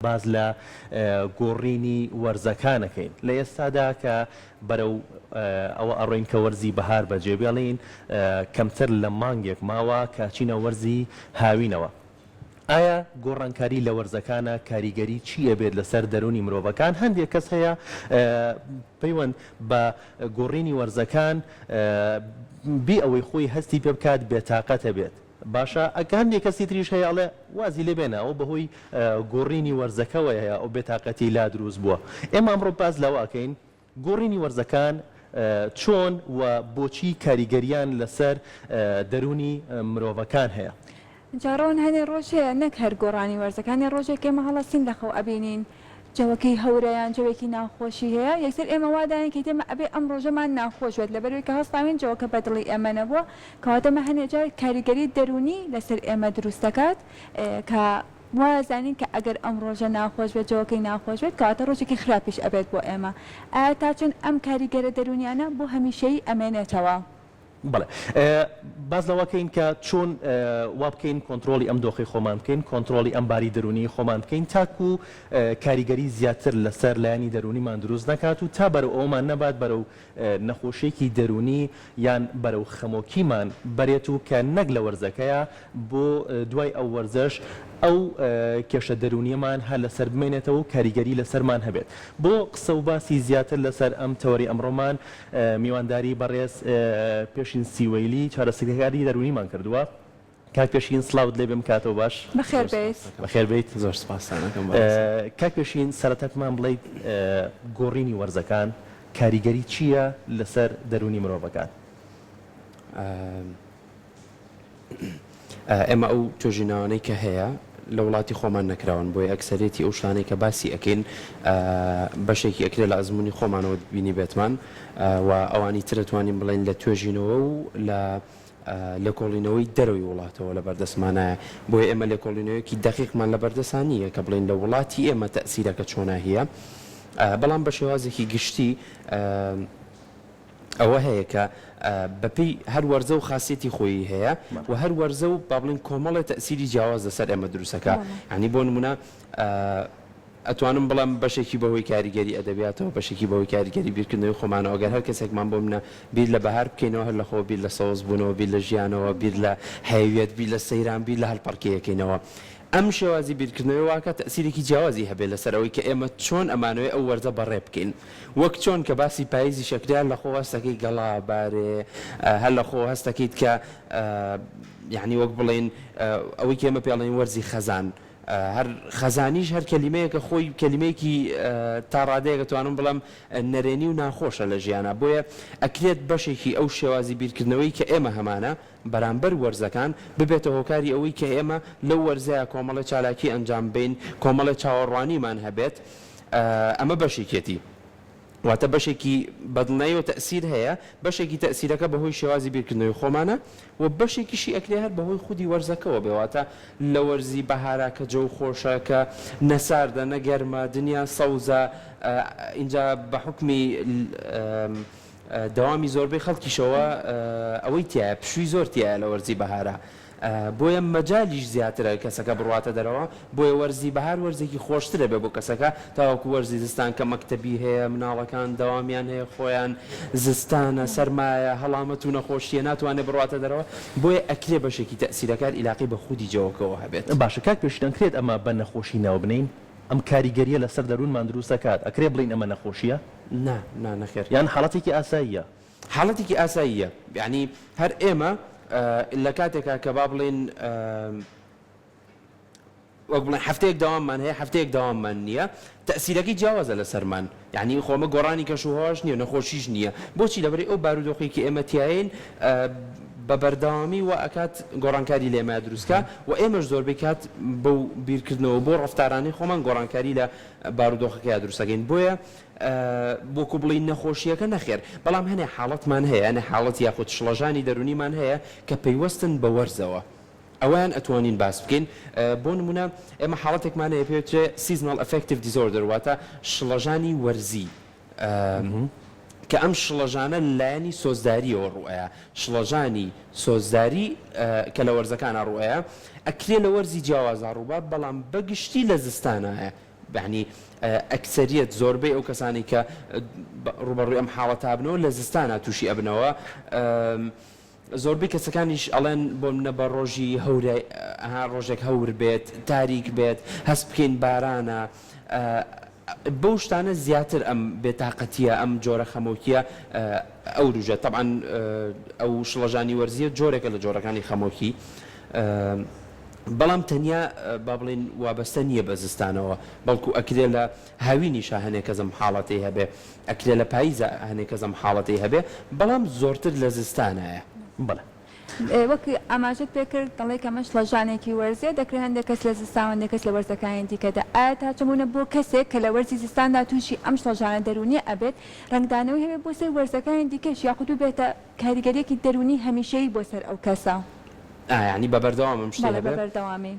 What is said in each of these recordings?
باس لە گۆڕینی وەرزەکان ئەکەین لە ئێستادا کە بەرەو ئەوە ئەڕۆین کە وەرزی بەهار بەجێ بێڵین کەمتر لە مانگێک ماوە کە ئەچینە وەرزی هاوینەوە ئایا گۆڕانکاری لە وەرزەکانە کاریگەری چی ئەبێت لەسەر دەروونی مرۆڤەکان هەندێک کەس هەیە پەیوەند بە گۆڕینی وەرزەکان بێ ئەوەی خۆی هەستی پێ بکات بێتاقەتە بێت باشە ئەگە هەندێک کەسی تریش هەیە ئەڵێ وازی لێ بێنە ئەوە بەهۆی گۆڕینی وەرزەکەوەیە ئەو بێتاقەتی لا دروست بووە ئێمە ئەمڕۆ باس لەوە ئەکەین گۆڕینی وەرزەکان چۆن و بۆچی کاریگەریان لەسەر دەروونی مرۆڤەکان هەیە؟ جا ڕۆن هەنێ ڕۆژ هەیە نەک هەر گۆڕانی وەرزەکان هەنێ ڕۆژێک ئێمە هەڵەسین لە خەو ئەبینین جەوەکەی هەورە یان جەوێکی ناخۆشی هەیە یەکسەر ئێمە وا دانێین کە ئێمە ئەبێ ئەم ڕۆژەمان ناخۆش بێت لەبەرئەوەی کە هەستاوین جەوەکە بە دڵی ئێمە نەبووە کەواتە ئەمە هەنێ جار کاریگەری دەروونی لەسەر ئێمە دروست دەکات کە وا ئەزانین کە ئەگەر ئەم ڕۆژە ناخۆش بێت جەوەکەی ناخۆش بێت کەواتە ڕۆژێکی خراپیش ئەبێت بۆ ئێمە ئایا تا چەند ئەم کاریگەرە دەروونیانە بۆ هەمیشەیی ئەمێنێتەوە؟ بەڵێ باس لەوە کەین کە چۆن وا بکەین کۆنترۆڵی ئەم دۆخەی خۆمان بکەین، کۆنترۆڵی ئەم باری دەروونیی خۆمان بکەین تاکوو کاریگەری زیاتر لەسەر لایەنی دەروونیمان دروست نەکات و تا بەرەو ئەوەمان نەبات بەرەو نەخۆشییەکی دەروونی یان بەرەو خەمۆکیمان بەرێت و کە نەک لە وەرزەکەیا بۆ دوای ئەو وەرزەش ئەو کێشە دەروونییەمان هەر لەسەر بمێنێتەوە و کاریگەری لەسەرمان هەبێت. بۆ قسە و باسی زیاتر لەسەر ئەم تەوەرەی ئەمڕۆمان میوانداری بەڕێز پێشین سیوەیلی چارەسەرکاری دەروونیمان کردووە. کاک پێشین سڵاوت لێ بێم کاتەوە باش. بەخێر بێیت. بەخێر بێیت. زۆر سپاستان ئەکەم بەڕێزم. کاک پێشین سەرەتا پێمان بڵێیت گۆڕینی وەرزەکان کاریگەری چییە لەسەر دەروونی مرۆڤەکان؟ ئێمە ئەو توێژینەوانەی کە هەیە لە وڵاتی خۆمان نەکراون، بۆیە ئەکسەریەتی ئەو شتانەی کە باسی ئەکەین بەشێکی ئەکرێ لە ئەزموونی خۆمانەوە بینیبێتمان و ئەوانی تر ئەتوانین بڵێین لە توێژینەوە و لە لێکۆڵینەوەی دەرەوەی وڵاتەوە لە بەردەستمانایە، بۆیە ئێمە لێکۆڵینەوەیەکی دەقیقمان لە بەردەسا نییە کە بڵێین لە وڵاتی ئێمە تەئسیرەکە چۆناهیە، بەڵام بە شێوازێکی گشتی. ئەوە هەیە کە بەپێی هەر وەرزە و خاسیەتی خۆیی هەیە و هەر وەرزە و با بڵێین کۆمەڵێ تەئسیری جیاواز لەسەر ئێمە دروست ئەکا یانی بۆ نمونە ئەتوانم بڵێم بەشێکی بەهۆی کاریگەری ئەدەبیاتەوە بەشێکی بەهۆی کاریگەری بیرکردنەوەی خۆمانەوە گەر هەر کەسێکمان بۆ منە بیر لە بەهار بکەینەوە هەر لە خۆ بیر لە سەوز بوونەوە بیر لە ژیانەوە بیر لە حەیویەت بیر لە سەیران بیر لە هەلپەڕکێ ئەکەینەوە ئەم شێوازی بیرکردنەوەی واکا تەئسیرێکی جیاوازی هەبێ لەسەر ئەوەی کە ئێمە چۆن ئەمانەوێ ئەو وەرزە بەڕێ بکەین وەک چۆن کە باسی پایزیش ئەکرێ هەر لەخۆوە هەستەکەی گەڵا بارێ هەر لەخۆوە هەستەکەیت کە یانی وەک بڵێین ئەوەی کە ئێمە پێ ئەڵێین وەرزی خەزان هەر خەزانیش هەر کەلیمەیەکە خۆی کەلیمەیەکی تا ڕادەیەک ئەتوانم بڵێم نەرێنی و ناخۆشە لە ژیانا بۆیە ئەکرێت بەشێکی ئەو شێوازی بیرکردنەوەی کە ئێمە هەمانە بەرامبەر وەرزەکان ببێتە هۆکاری ئەوەی کە ئێمە لەو وەرزەیا کۆمەڵێ چالاکی ئەنجام بەین، کۆمەڵێ چاوەڕوانیمان هەبێت، ئەمە بەشێکیەتی. واتە بەشێکی بەدڵنیاییەوە تەئسیر هەیە، بەشێکی تەئسیرەکە بەهۆی شێوازی بیرکردنەوەی خۆمانە و بەشێکیشی ئەکرێ هەر بەهۆی خودی وەرزەکەوە بێ، واتە لە وەرزی بەهارا کە جەو خۆشە، کە نە ساردە نە گەرمە، دنیا سەوزە، ئینجا بە حوکمی دەوامی زۆربەی خەڵکیشەوە ئەوەی تیایە پشووی زۆر تیایە لە وەرزی بەهارا بۆیە مەجالیش زیاترە کەسەکە بڕواتە دەرەوە بۆیە وەرزی بەهار وەرزێکی خۆشترە بێ بۆ کەسەکە تاوەکو وەرزی زستان کە مەکتەبی هەیە مناڵەکان دەوامیان هەیە خۆیان زستانە سەرمایە هەڵامەت و نەخۆشیە ناتوانێ بڕواتە دەرەوە بۆیە ئەکرێ بەشێکی تەئسیرەکار ئیلاقەی بە خودی جەوەکەوە هەبێت. باشە کاک پێشین ئەکرێت ئەمە بە نەخۆشی ناو بنێین؟ ئەم کاریگەریە لەسەر دەروونمان دروست ئەکات ئەکرێ بڵێین ئەمە نەخۆشیە؟ نا نا نەخێر. یان حاڵەتێکی ئاساییە؟ حاڵەتێکی ئاساییە یانی هەر ئێمە لە کاتێکا کە با بڵێین وەک بڵێن هەفتەیەک دەواممان هەیە هەفتەیەک دەواممان نییە تەئسیرەکەی جیاوازە لەسەرمان یانی خۆ ئەمە گۆڕانی کەش و هەواش نییە نەخۆشیش نییە بۆچی لەبەری ئەو بارودۆخی کە ئێمە تیاین بە بەردەوامی وا ئەکات گۆڕانکاری لە ئێمەیا دروست کا و ئێمەش زۆربەی کات بەو بیرکردنەوە بۆ ڕەفتارانەی خۆمان گۆڕانکاری لە بارودۆخەکەیا دروست ئەکەین بۆیە وەکو بڵێی نەخۆشییەکە نەخێر بەڵام هەنێ حاڵەتمان هەیە هەنێ حاڵەت یاخود شڵەژانی دەروونیمان هەیە کە پەیوەستن بە وەرزەوە ئەوەیان ئەتوانین باس بکەین بۆ نمونە ئێمە حاڵەتێکمان هەیە پێی وترێ Seasonal Affective Disorder واتە شڵەژانی وەرزی کە ئەم شڵەژانە لە لایەنی سۆزدارییەوە ڕووئەیا، شڵەژانی سۆزداری کە لە وەرزەکانا ڕووئەیا، ئەکرێ لە وەرزی جیاوازا ڕووبا، بەڵام بە گشتی لە زستانایە. یانی ئەکسەریەت زۆربەی ئەو کەسانەی کە ڕووبەڕووی ئەم حاڵەتە ئەبنەوە لە زستانا تووشی ئەبنەوە. زۆربەی کەسەکانیش ئەڵێن بۆ منە بە ڕۆژی هەورە ئەها ڕۆژێک هەور بێت تاریک بێت هەست بکەین بارانە بەو شتانە زیاتر ئەم بێتاقەتیە ئەم جۆرە خەمۆکیە ئەوروژێ تەبعەن ئەو شڵەژانی وەرزیە جۆرێکە لە جۆرەکانی خەمۆکی بەڵام تەنیا با بڵێین وابەستە نییە بە زستانەوە بەڵکو ئەکرێ لە هاوینیشا هەنێ کەس ئەم حاڵەتەی هەبێ ئەکرێ لە پاییزا هەنێ کەس ئەم حاڵەتەی هەبێ بەڵام زۆرتر لە زستانایە. بەڵێ. وەک ئاماژەت پێکرد دەڵێی کە ئەمە شڵەژانێکی وەرزیە دەکرێت هەندێک کەس لە زستان و هەندێک کەس لە وەرزەکانی دیکەدا ئایا تا چەند بۆ کەسێک کە لە وەرزی زستاندا تووشی ئەم شڵەژانە دەروونیە ئەبێت ڕەنگدانەوەی هەبێت بۆ سەر وەرزەکانی دیکەش یاخود ببێتە کاریگەریەکی دەروونی هەمیشەیی بۆ سەر ئەو کەسە؟ ئا یانی بە بەردەوام ئەم شتەی بەڵێ بە هەبێ؟ بەردەوامی.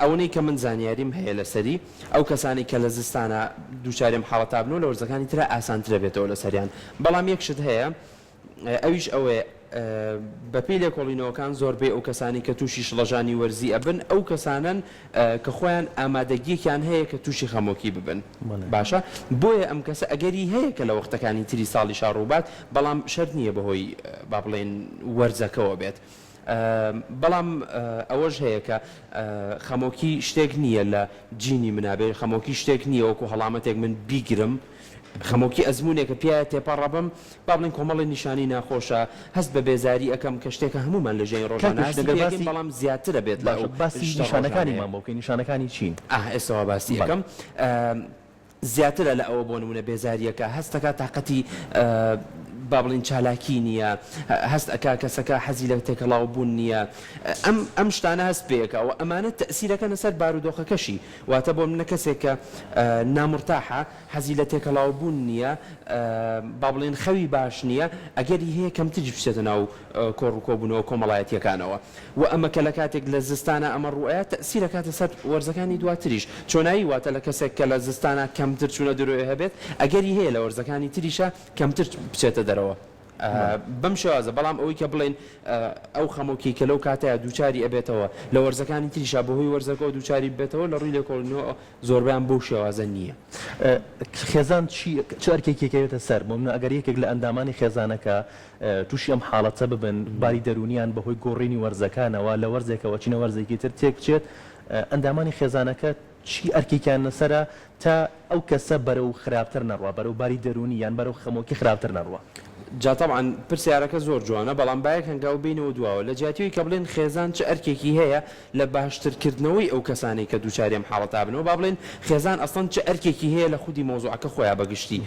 ئەوەنەی کە من زانیاریم هەیە لەسەری، ئەو کەسانەی کە لە زستانا دووچاری ئەم حاڵەتە ئەبنەوە لە وەرزەکانی ترا ئاسانترە بێتەوە لەسەریان، بەڵام یەک شت هەیە ئەویش ئەوەیە بەپێی لێکۆڵینەوەکان زۆربەی ئەو کەسانەی کە تووشی شڵەژانی وەرزی ئەبن ئەو کەسانەن کە خۆیان ئامادەگیەکیان هەیە کە تووشی خەمۆکی ببن باشە بۆیە ئەم کەسە ئەگەری هەیە کە لە وەختەکانی تری ساڵیشا ڕووبات بەڵام شەرت نییە بەهۆی با بڵێین وەرزەکەوە بێت. بەڵام ئەوەش هەیە کە خەمۆکی شتێک نییە لە جینی منا بێ، خەمۆکی شتێک نییە وەکو هەڵامەتێک من بیگرم، خەمۆکی ئەزموونێکە پیایا تێپەڕەبم، با بڵێین کۆمەڵێ نیشانەی ناخۆشە، هەست بە بێزاری ئەکەم کە شتێکە هەموومان لە ژیانی کاک ڕۆژانە پێشین هەستی ئەگەر پێ ئەکەین باسی بەڵام زیاترە بێت لە باشە ئەو باسی شتە ڕۆژانەیە. نیشانەکانیمان بۆ بکەی نیشانەکانی چین؟ ئاه ئێستا وا باسی بەڵێ. ئەکەم. زیاترە لە ئەوە بۆ نمونە بێزاریەکە هەست ئەکا تاقەتی با بڵێین چالاکی نییە هەست ئەکا کەسەکە حەزی لە تێکەڵاو بوون نییە ئەم ئەم شتانە هەست پێ ئەکا و ئەمانە تەئسیر ئەکەنە سەر بارودۆخەکەشی واتە بۆ منە کەسێک کە نامورتاحە حەزی لە تێکەڵاو بوون نییە با بڵێین خەوی باش نییە ئەگەری هەیە کەمتریش بچێتە ناو کۆڕ و کۆبوونەوە کۆمەڵایەتییەکانەوە و ئەمە کە لە کاتێک لە زستانا ئەمە ڕووئەیات تەئسیر ئەکاتە سەر وەرزەکانی دواتریش چۆنایی واتە لە کەسێک کە لە زستانا کەمتر چوونە درۆێ هەبێت ئەگەری هەیە لە وەرزەکانی تریشا کەمتر بچێتە دەرەوە بەم شێوازە بەڵام ئەوەی کە بڵێین ئەو خەمۆکیەی کە لەو کاتەیا دووچاری ئەبێتەوە لە وەرزەکانی تریشا بەهۆی وەرزەکەوە دووچاری ببێتەوە لە ڕووی لێکۆڵینەوە زۆربەیان بەو شێوازە نییە. خێزان چی چ ئەرکێکی ئەکەوێتە سەر؟ بۆ نمونە ئەگەر یەکێک لە ئەندامانی خێزانەکە تووشی ئەم حاڵەتە ببن، باری دەروونیان بەهۆی گۆڕینی وەرزەکانەوە لە وەرزێکەوە چینە وەرزێکی تر تێک بچێت، ئەندامانی خێزانەکە چی ئەرکێکیان لەسەرە تا ئەو کەسە بەرەو خراپتر نەڕوا، بەرەو باری دەروونی یان بەرەو خەمۆکی خراپتر نەڕوا؟ جا تەبعەن پرسیارەکە زۆر جوانە، بەڵام با یەک هەنگاو بێینەوە دواوە، لە جیاتی ئەوەی کە بڵێین خێزان چ ئەرکێکی هەیە لە باشتر کردنەوەی ئەو کەسانەی کە دووچاری ئەم حاڵەتە ئەبنەوە، با بڵێین خێزان ئەسڵەن چ ئەرکێکی هەیە لە خودی مەوزوعەکە خۆیا بە گشتی.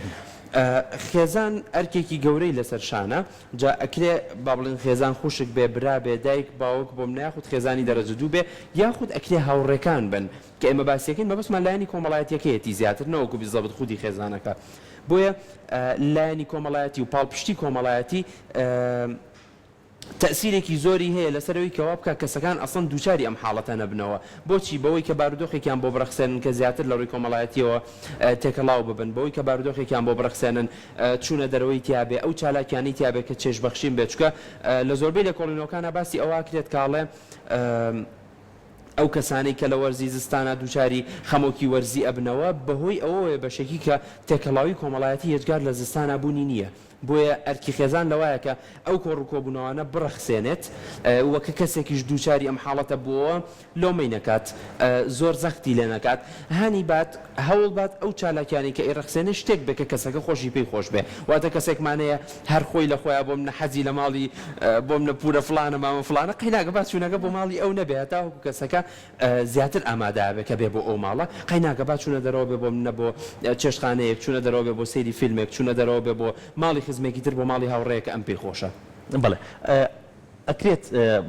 خێزان ئەرکێکی گەورەی لەسەر شانە، جا ئەکرێ با بڵێین خێزان خوشک بێ، برا بێ، دایک، باوک، بۆمنە یاخود خێزانی دەرەجە دوو بێ، یاخود ئەکرێ هاوڕێکان بن، کە ئێمە باسی ئەکەین مەبەستمان لایەنی کۆمەڵایەتیەکەیەتی زیاتر نەوەکو بیزەبت خودی خێزانەکە. بۆیە لایەنی کۆمەڵایەتی و پاڵپشتی کۆمەڵایەتی تەئسیرێکی زۆری هەیە لەسەر ئەوی کە وا بکا کەسەکان ئەسڵەن دووچاری ئەم حاڵەتە نەبنەوە. بۆچی؟ بەوەی کە بارودۆخێکیان بۆ بڕەخسێنن کە زیاتر لە ڕووی کۆمەڵایەتییەوە تێکەڵاو ببن، بەوەی کە بارودۆخێکیان بۆ بڕەخسێنن چوونە دەرەوەی تیا بێ، ئەو چالاکیانەی تیا بێ کە چێژبەخشین بێ، چونکە لە زۆربەی لێکۆڵینەوەکانا باسی ئەوە ئەکرێت کە ئەڵێ ئەو کەسانەی کە لە وەرزی زستانا دووچاری خەمۆکی وەرزی ئەبنەوە بەهۆی ئەوەوەیە بەشێکی کە تێکەڵاوی کۆمەڵایەتی یەجگار لە زستانا بوونی نییە. بۆیە ئەرکی خێزان لەوایە کە ئەو کۆڕ و کۆبوونەوانە بڕەخسێنێت و کە کەسێکیش دووچاری ئەم حاڵەتە بووەوە لۆمەی نەکات، زۆر زەختی لێ نەکات، هانی بات، هەوڵ بات ئەو چالاکیانەی کە ئەیڕەخسێنێ شتێک بێ کە کەسەکە خۆشی پێی خۆش بێ. واتە کەسێکمان هەیە هەر خۆی لە خۆیا بۆ منە حەزی لە ماڵی بۆ منە پوورە فڵانە مامە فڵانە قەیناکە با چوونەکە بۆ ماڵی ئەو نەبێ هەتاوەکو کەسەکە زیاتر ئامادە بێ کە بێ بۆ ئەو ماڵە، قەی ناکا با چوونە دەرەوە بێ بۆ نە بۆ چێشتخانەیەک، چوونە دەرەوە بێ بۆ سەیری فیلمێک، چوونە دەرەوە بێ بۆ ماڵی خزمێکی تر، بۆ ماڵی هاوڕێیەک کە ئەم پێی خۆشە. بەڵێ ئەکرێت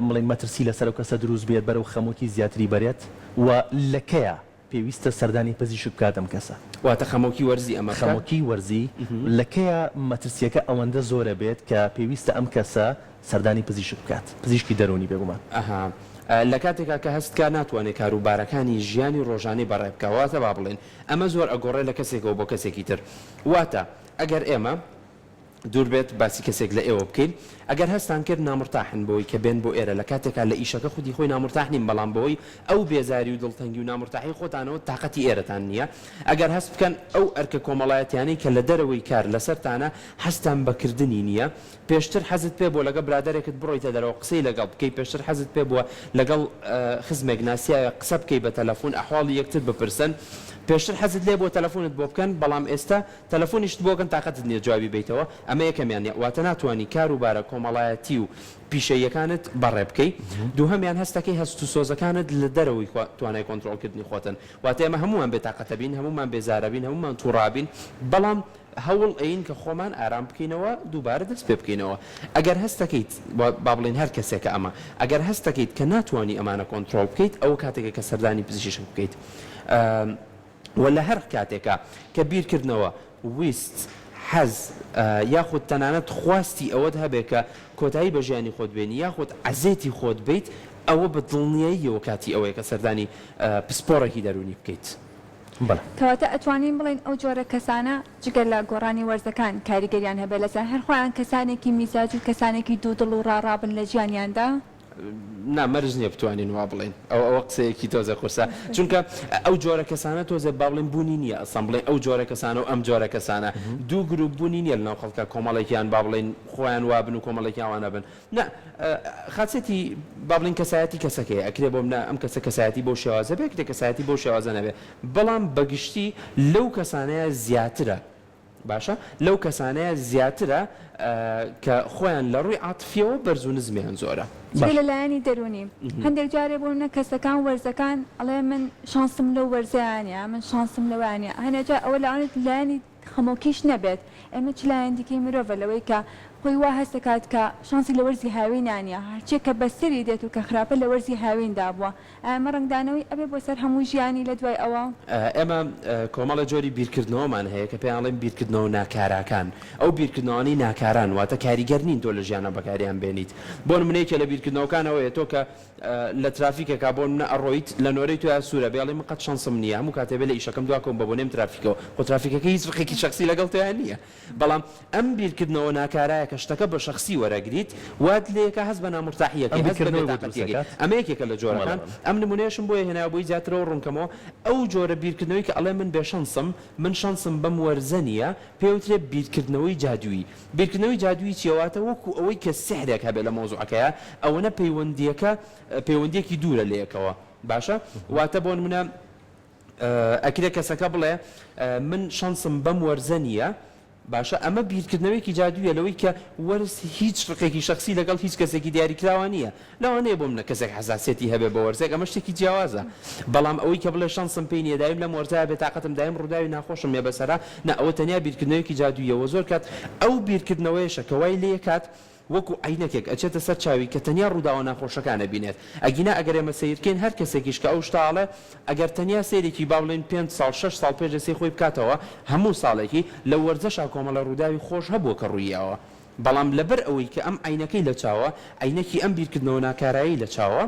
بڵێین مەترسی لەسەر ئەو کەسە دروست بێت بەرەو خەمۆکی زیاتری بەرێت و لە کەیا پێویستە سەردانی پزیشک بکات ئەم کەسە؟ واتە خەمۆکی وەرزی ئەمە بکات؟ خەمۆکی وەرزی لە کەیا مەترسیەکە ئەوەندە زۆرە بێت کە پێویستە ئەم کەسە سەردانی پزیشک بکات پزیشکی دەروونی بێگومان. ئەها لە کاتێکا کە هەست کا ناتوانێ کارو بارەکانی ژیانی ڕۆژانەی بەڕێ بکا واتە با بڵێین ئەمە زۆر ئەگۆڕێ لە کەسێکەوە بۆ کەسێکی تر واتە ئەگەر ئێمە. دوور بێت باسی کەسێک لە ئێوە بکەین ئەگەر هەستان کرد نامورتاحن بەوەی کە بێن بۆ ئێرە لە کاتێکا لە ئیشەکە خودی خۆی نامورتاح نین بەڵام بەهۆی ئەو بێزاری و دڵتەنگی و نامورتاحی خۆتانەوە تاقەتی ئێرەتان نییە ئەگەر هەست بکەن ئەو ئەرکە کۆمەڵایەتیانەی کە لە دەرەوەی کار لەسەرتانە حەزتان بە کردنی نییە پێشتر حەزت پێ بووە لەگەڵ برادەرێکت بڕۆیتە دەرەوە قسەی لەگەڵ بکەی پێشتر حەزت پێ بووە لەگەڵ خزمێک ناسیاوێک قسە بکەی بە تەلەفون ئەحواڵی یەکتر بپرسن پێشتر حەزت لێ بووە تەلەفونت بۆ بکەن بەڵام ئێستا تەلەفونیشت بۆ کەن تاقەتت نیە جوابی بەیتەوە ئەمە یەکەمیان واتە ناتوانی کار و بارە کۆمەڵایەتی و پیشەییەکانت بەڕێ بکەی دووهەمیان هەستەکەی هەست و سۆزەکانت لە دەرەوەی توانای کۆنترۆڵ کردنی خۆتن واتە ئێمە هەموومان بێ تاقەتەبین هەموومان بێزارەبین هەموومان توڕابین بەڵام هەوڵ ئەین کە خۆمان ئارام بکەینەوە دووبارە دەست پێ بکەینەوە ئەگەر هەستەکەیت با بڵێین هەر کەسێکە ئەمە ئەگەر هەستەکەیت کە ناتوانی ئەمانە کۆنترۆڵ بکەیت ئەوە کاتێکە کە سەردانی پزیشک بکەیت وە لە هەر کاتێکا کە بیرکردنەوە، ویست، حەز، یاخود تەنانەت خواستی ئەوەت هەبێ کە کۆتایی بە ژیانی خۆت بێنی یاخود عەزێتی خۆت بەیت ئەوە بە دڵنیاییەوە کاتی ئەوەیە کە سەردانی پسپۆڕێکی دەروونی بکەیت. بەڵێ. کەواتە ئەتوانین بڵێین ئەو جۆرە کەسانە جگە لە گۆڕانی وەرزەکان کاریگەریان هەبێت لەسەر هەر خۆیان کەسانێکی میزاج و کەسانێکی دوودڵ و ڕاڕا بن لە ژیانیاندا؟ نا مەرج نیە بتوانین وا بڵێین ئەوە ئەوە قسەیەکی تۆزێ قورسە چونکە ئەو جۆرە کەسانە تۆزێ با بڵێین بوونی نییە ئەسڵەن بڵێین ئەو جۆرە کەسانە و ئەم جۆرە کەسانە دوو گروپ بوونی نییە لەناو خەڵکا کۆمەڵێکیان با بڵێین خۆیان وابن و کۆمەڵێکیان وا نەبن نا خاسێتی با بڵێین کەسایەتی کەسەکەیە ئەکرێ بۆ منە ئەم کەسە کەسایەتی بەو شێوازە بێ ئەکرێ کەسایەتی بەو شێوازە نەبێ بەڵام بەگشتی لەو کەسانەیە زیاترە باشە لەو کەسانەیە زیاترە کە خۆیان لە ڕووی عاتفیەوە بەرز و نزمیان زۆرە. جگە لە لایەنی دەروونی هەندێک جارێ بۆ نمونە کەسەکان وەرزەکان ئەڵێ من شانسم لەو وەرزەیا نیە من شانسم لەوەیا نیە هەنێ جار ئەوە لەوانەیە لایەنی خەمۆکیش نەبێت ئێمە چ لایەن دیکەی مرۆڤە لەوەی کە خۆی وا هەست دەکات کە شانسی لە وەرزی هاوینا نیە هەرچیەک کە بەسەری دێت و کە خراپە لە وەرزی هاویندا بووە ئایا ئەمە ڕەنگدانەوەی ئەبێ بۆ سەر هەموو ژیانی لە دوای ئەوە؟ ئێمە کۆمەڵێ جۆری بیرکردنەوەمان هەیە کە پێیان ئەڵێن بیرکردنەوە ناکاراکان، ئەو بیرکردنەوانەی ناکاران واتە کاریگەر نین تۆ لە ژیانا بەکاریان بێنیت. بۆ نمونە یەکێ لە بیرکردنەوەکان ئەوەیە تۆ کە لە ترافیکێکا بۆ نمونە ئەڕۆیت لە نۆرەی تۆیا سوورە بێ ئەڵێی من قەت شەنسم نییە هەموو کاتێ بێ لە ئیشەکەم دواکەوم بە بۆنەی ئەم ترافیکەوە خۆ ترافیکەکە هیچ ڕقێکی شەخسی لەگەڵ تۆیا نییە بەڵام ئەم بیرکردنەوە ناکارایە کە شتەکە بە شەخسی وەرەگریت وات لێکا هەست بە نامورتاحییەکەی ئەم هەست بە بیرکردنەوەی بۆ دروست بێتاقەتییەکەی دەکات. ئەمە یەکێکە لە بەڵێ جۆرەکان بەڵێ. ئەم نمونەیەشم بۆیە هێنایەوە بۆی زیاترەوە ڕوونکەمەوە ئەو جۆرە بیرکردنەوەی کە ئەڵێ من بێ شەنسم من شەنسم بەم وەرزە نییە پێوترێ بیرکردنەوەی جادوویی بیرکردنەوەی جادوویی چییە واتە وەکو ئەوەی کە سیحرێک هەبێ لە مەوزوعەکەیا ئەوەنە پەیوەندییەکە پەیوەندییەکی دوورە لەیەکەوە باشە واتە بۆ نمونە ئەکرێ کەسەکە بڵێ من شەنسم بەم وەرزە نییە، باشە ئەمە بیرکردنەوەیەکی جادوویە لەوەی کە وەرز هیچ ڕقێکی شەخسی لەگەڵ هیچ کەسێکی دیاریکراوا نییە، لەوانەیە بۆ منە کەسێک حەساسیەتی هەبێ بە وەرزێک ئەمە شتێکی جیاوازە، بەڵام ئەوەی کە بڵێ شەنسم پێی نییە دایم لەم وەرزایە بێتاقەتم دایم ڕووداوی ناخۆشم یە بەسەرا، نا ئەوە تەنیا بیرکردنەوەیەکی جادوویە وە زۆر کات ئەو بیرکردنەوەیەشە کە وای لێکات وەکو عەینەکێک ئەچێتە سەر چاوی کە تەنیا ڕووداوە ناخۆشەکان ئەبینێت ئەگینا ئەگەر ئێمە سەیرکەین هەر کەسێکیش کە ئەو شتە ئەڵێ ئەگەر تەنیا سەیرێکی با بڵێین پێنج ساڵ شەش ساڵ پێش ئێستەی خۆی بکاتەوە هەموو ساڵێکی لە وەرزەشا کۆمەڵە ڕووداوی خۆش هەبووە کە ڕووییاوە بەڵام لەبەر ئەوەی کە ئەم عەینەکەی لە چاوە عەینەکی ئەم بیرکردنەوە ناکارایەی لە چاوە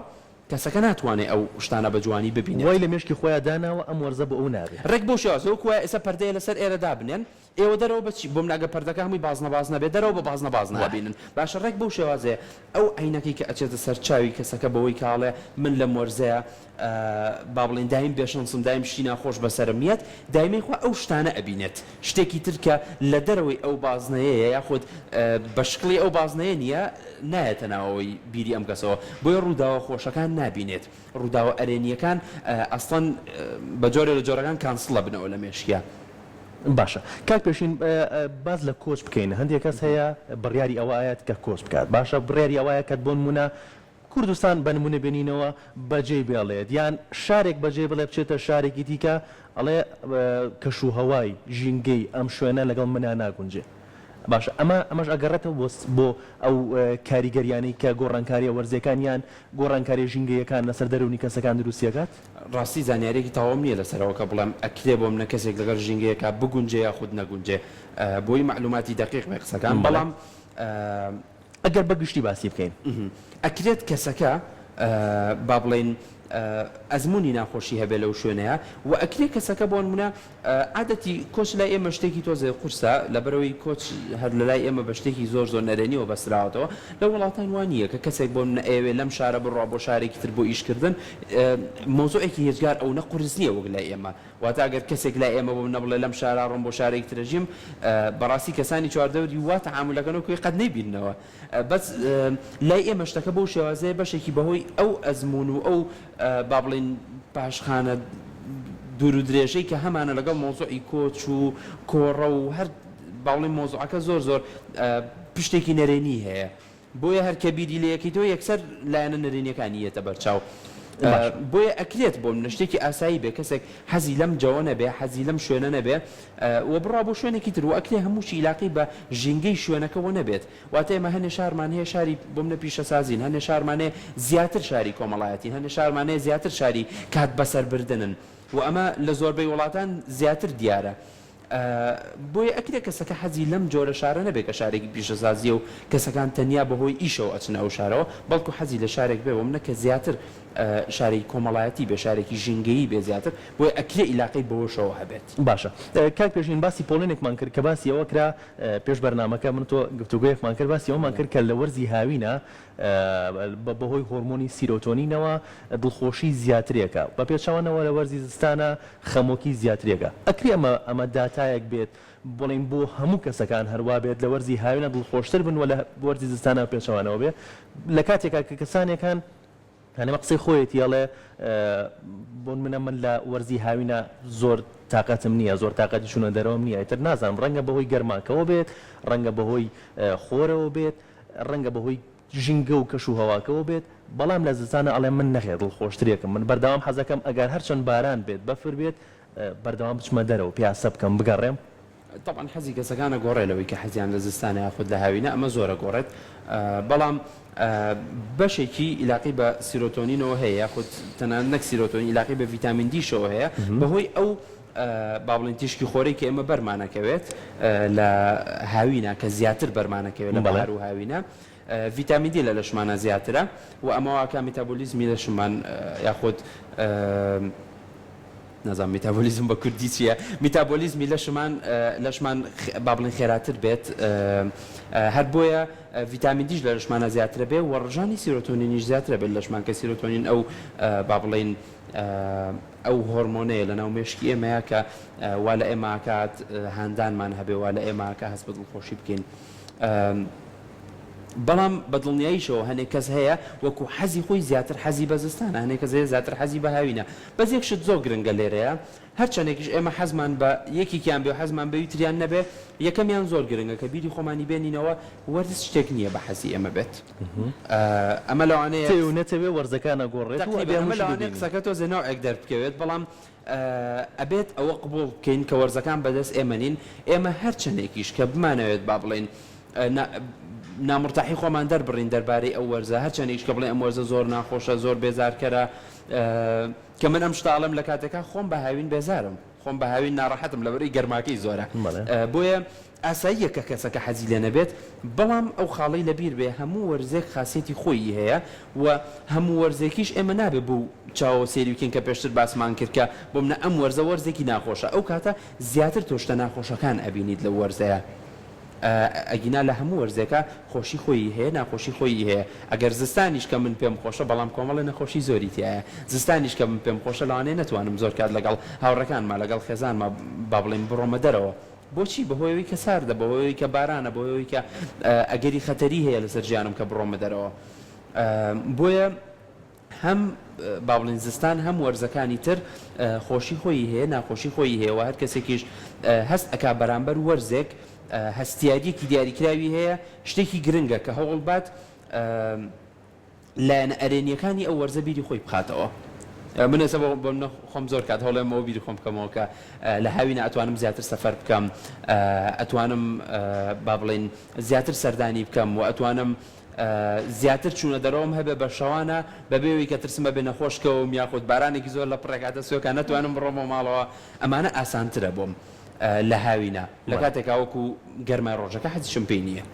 کەسەکە ناتوانێ ئەو شتانە بە جوانی ببینێت. وای لە مێشکی خۆیا داناوە ئەم وەرزە بۆ ئەو نابێ. ڕێک بەو شێوازە وەکو وایە ئێستا پەردەیە لەسەر ئێرە دابنێن ئێوە دەرەوە بە چی؟ بۆمنە ئەگەر پەردەکە هەمووی بازنە بازنە بێ دەرەوە بە بازنە بازنە ئەبینن. باشە ڕێک بەو شێوازەیە ئەو عەینەکەی کە ئەچێتە سەر چاوی کەسەکە بەوەی کە ئەڵێ من لەم وەرزەیا با بڵێین دایم بێ شەنسم دایم شتی ناخۆش بەسەرم یەت دایمەی خوا ئەو شتانە ئەبینێت شتێکی تر کە لە دەرەوەی ئەو بازنەیەیە یاخود بە شکڵی ئەو بازنەیە نییە نایەتە ناوەوەی بیری ئەم کەسەوە بۆیە ڕووداوە خۆشەکان نابینێت. ڕووداوە ئەرێنییەکان ئەسڵەن بە جۆرێ لە جۆرەکان cancel ئەبنەوە لە مێشکیا. باشە کاک پێشین باس لە کۆچ بکەین هەندێک کەس هەیە بڕیاری ئەوە ئەیات کە کۆچ بکات باشە بڕیاری ئەوە ئەکات بۆ نمونە کوردستان بە نمونە بێنینەوە بەجێی بێڵێت یان شارێک بەجێ بڵێ بچێتە شارێکی دیکە ئەڵێ کەش و هەوای ژینگەی ئەم شوێنە لەگەڵ منا ناگونجێ باشە ئەمە ئەمەش ئەگەڕێتەوە بۆ بۆ ئەو کاریگەریانەی کە گۆڕانکاریە وەرزیەکان یان گۆڕانکاریە ژینگەیەکان لەسەر دەروونی کەسەکان دروستی ئەکات؟ ڕاستی زانیاریەکی تەواوم نیە لەسەرەوە کە بڵێم ئەکرێ بۆ منە کەسێک لەگەڵ ژینگەیەکا بگونجێ یاخود نەگونجێ بۆی مەعلوماتی دەقیق بێ قسەکان بەڵام. ئەگەر بە گشتی باسی بکەین. ئەکرێت کەسەکە با بڵێین. ئەزموونی ناخۆشی هەبێ لەو شوێنەیا و ئەکرێ کەسەکە بۆ نموونە عادەتی کۆچ لای ئێمە شتێکی تۆزێ قورسە لەبەرئەوەی کۆچ هەر لەلای ئێمە بە شتێکی زۆر زۆر نەرێنیەوە بەستراوەتەوە لە وڵاتان وا نییە کە کەسێک بۆ نمونە ئەیەوێ لەم شارە بڕوا بۆ شارێکی تر بۆ ئیش کردن مەوزوعێکی هێجگار ئەونە قورس نییە وەک لای ئێمە واتە ئەگەر کەسێک لای ئێمە بۆ منە بڵێ لەم شارە ڕۆم بۆ شارێکی تر ئەژیم بەڕاستی کەسانی چواردەوری وا تەعامول ئەکەن وەکوی قەت نەیبیننەوە بەس لای ئێمە شتەکە بەو شێوازەیە بەشێکی بەهۆی ئەو ئەزموون و ئەو با بڵێین پاشخانە دوور و درێژەی کە هەمانە لەگەڵ مەوزوعی کۆچ و کۆڕە و هەر با بڵێین مەوزوعەکە زۆر زۆر پشتێکی نەرێنی هەیە بۆیە هەر کە بیری لێ ئەکەیتەوە یەکسەر لایەنە نەرێنیەکانی یەتە بەرچاو بۆیە ئەکرێت بۆ منە شتێکی ئاسایی بێ کەسێک حەزی لەم جەوە نەبێ حەزی لەم شوێنە نەبێ و بڕوا بۆ شوێنێکی تر و ئەکرێ هەمووشی ئیلاقەی بە ژینگەی شوێنەکەوە نەبێت واتە ئێمە هەنێ شارمان هەیە شاری بۆ منە پیشەسازین هەنێ شارمان هەیە زیاتر شاری کۆمەڵایەتین هەنێ شارمان هەیە زیاتر شاری کات بەسەربردنن و ئەمە لە زۆربەی وڵاتان زیاتر دیارە بۆیە ئەکرێ کەسەکە حەزی لەم جۆرە شارە نەبێ کە شارێکی پیشەسازییە و کەسەکان تەنیا بەهۆی ئیشەوە ئەچنە ئەو شارەوە، بەڵکو حەزی لە شارێک بێ وەمنە کە زیاتر شارێکی کۆمەڵایەتی بێ، شارێکی ژینگەیی بێ زیاتر، بۆیە ئەکرێ ئیلاقەی بەوەشەوە هەبێت. باشە کاک پێشین باسی پۆڵێنێکمان کرد کە باسی ئەوە کرا پێش بەرنامەکە من و تۆ گفتوگۆیەکمان کرد باسی ئەوەمان کرد کە لە وەرزی هاوینە بەهۆی هۆرمۆنی سیرۆتۆنینەوە دڵخۆشی زیاترێکە بە پێچەوانەوە لە وەرزی زستانە خەمۆکی زیاترێکە ئەکرێ ئەمە ئەمە داتایەک بێت بڵێین بۆ هەموو کەسەکان هەروا بێت لە وەرزی هاوینە دڵخۆشتر بن و لە وەرزی زستانە پێچەوانەوە بێ لە کاتێکا کە کەسانێک هەن یانی ئەمە قسەی خۆیەتی ئەڵێ بۆنمونە من لە وەرزی هاوینە زۆر تاقەتم نییە زۆر تاقەتی چوونە دەرەوەم نییە ئیتر نازانم ڕەنگە بەهۆی گەرماکەوە بێت ڕەنگە بەهۆی خۆرەوە بێت ڕەنگە بەهۆی ژینگە و کەش و هەواکەوە بێت، بەڵام لە زستانا ئەڵێم من نەخێر دڵخۆشترێکم، من بەردەوام حەزەکەم ئەگەر هەرچەند باران بێت بەفر بێت بەردەوام بچمە دەرەوە پیاسە بکەم بگەڕێم. تەبعەن حەزی کەسەکان ئەگۆڕێ لەوەی کە حەزیان لە زستانە یاخود لە هاوینە ئەمە زۆر ئەگۆڕێت بەڵام بەشێکی ئیلاقەی بە سیرۆتۆنینەوە هەیە یاخود تەنانەت نەک سیرۆتۆنین ئیلاقەی بە ڤیتامین دیشەوە هەیە بەهۆی ئەو با بڵێین تیشکی خۆرەی کە ئێمە بەرمانەکەوێت لە هاوینە کە زیاتر بەرمانەکەوێت لە بەهار و هاوینە ڤیتامین دی لە لەشمانە زیاترە و ئەمە واکە میتابۆلیزمی لەشمان یاخود نازانم میتابۆلیزم بە کوردی چییە میتابۆلیزمی لەشمان لەشمان با بڵێن خێراتر بێت هەر بۆیە ڤیتامین دیش لە لەشمانە زیاترە بێ و ڕژانی سیرۆتۆنینیش زیاترە بێت لەشمان کە سیرۆتۆنین ئەو با بڵێین ئەو هۆرمۆنەیە لەناو مێشکی ئێمەیە کە وا لە ئێمە ئەکات هاندانمان هەبێ، وا لە ئێمە ئەکا هەست بە دڵخۆشی بکەین. بەڵام بە دڵنیاییشەوە هەنێک کەس هەیە وەکو حەزی خۆی زیاتر حەزی بە زستانە، هەنێک کەس هەیە زیاتر حەزی بە هاوینە. بەس یەک شت زۆر گرنگە لێرەیە، هەرچەندێکیش ئێمە حەزمان بە یەکێکیان بێ و حەزمان بەوی تریان نەبێ، یەکەمیان زۆر گرنگە کە بیری خۆمانی بێنینەوە وەرز شتێک نییە بە حەزی ئێمە بێت. ئەمە لەوانەیە. تەوێ و نەتەوێ وەرزەکان ئەگۆڕێت و ئەبێ تەقریبەن ئەمە هەمووشی لەوانەیە ببینین. قسەکە تۆزێ نەوعێک دەربکەوێت بەڵام ئەبێت ئەوە قبوڵ بکەین کە وەرزەکان بەدەست ئێمە نین، ئێمە هەرچەندێکیش کە بمانەوێت با بڵێین نامورتاحی خۆمان دەربڕین دەربارەی ئەو وەرزە، هەرچەندێکیش کە بڵێین ئەم وەرزە زۆر ناخۆشە زۆر بێزارکەرە، کە من ئەم شتە ئەڵێم لە کاتێکا خۆم بە هاوین بێزارم، خۆم بە هاوین ناڕەحەتم لەبەرئەوەی گەرماکەی زۆرە، بۆیە ئاساییە کە کەسەکە حەزی لێ نەبێت، بەڵام ئەو خاڵەی لەبیر بێ هەموو وەرزێک خاسیەتی خۆیی هەیە و هەموو وەرزێکیش ئێمە نابێ بەو چاوەوە سەیری بکەین کە پێشتر باسمان کرد کە بۆ منە ئەم وەرزە وەرزێکی ناخۆشە ئەو کاتە زیاتر تۆ شتە ناخۆشەکان ئەبینیت لەو وەرزەیا ئەگینا لە هەموو وەرزێکا خۆشی خۆیی هەیە ناخۆشی خۆیی هەیە ئەگەر زستانیش کە من پێم خۆشە بەڵام کۆمەڵێ نەخۆشی زۆری تیایە زستانیش کە من پێم خۆشە لەوانەیە نەتوانم زۆر کات لەگەڵ هاوڕێکانما لەگەڵ خێزانما با بڵێین بڕۆمە دەرەوە بۆچی؟ بەهۆی ئەوەی کە ساردە، بەهۆی ئەوەی کە بارانە، بەهۆی ئەوەی کە ئەگەری خەتەری هەیە لەسەر ژیانم کە بڕۆمە دەرەوە. بۆیە هەم با بڵێین زستان هەم وەرزەکانی تر خۆشی خۆیی هەیە، ناخۆشی خۆیی هەیە و هەر کەسێکیش هەست ئەکا بەرامبەر وەرزێک هەستیارییەکی دیاریکراوی هەیە، شتێکی گرنگە کە هەوڵ بات لایەنە ئەرێنییەکانی ئەو وەرزە بیری خۆی بخاتەوە. من ئێستا بۆ بۆ منە خۆم زۆر کات هەوڵێم ئەوە بیری خۆم بکەمەوە کە لە هاوینە ئەتوانم زیاتر سەفەر بکەم، ئەتوانم با بڵێین زیاتر سەردانی بکەم و ئەتوانم زیاتر چوونە دەرەوەم هەبێ بە شەوانە بەبێ ئەوەی کە ترسم هەبێ نەخۆش کەوم یاخود بارانێکی زۆر لە پڕێک هاتە سوێکا نەتوانم بڕۆمەوە ماڵەوە ئەمانە ئاسانترە بۆم لە هاوینە لە کاتێکا وەکو گەرمای ڕۆژەکە حەزیشم پێی نییە.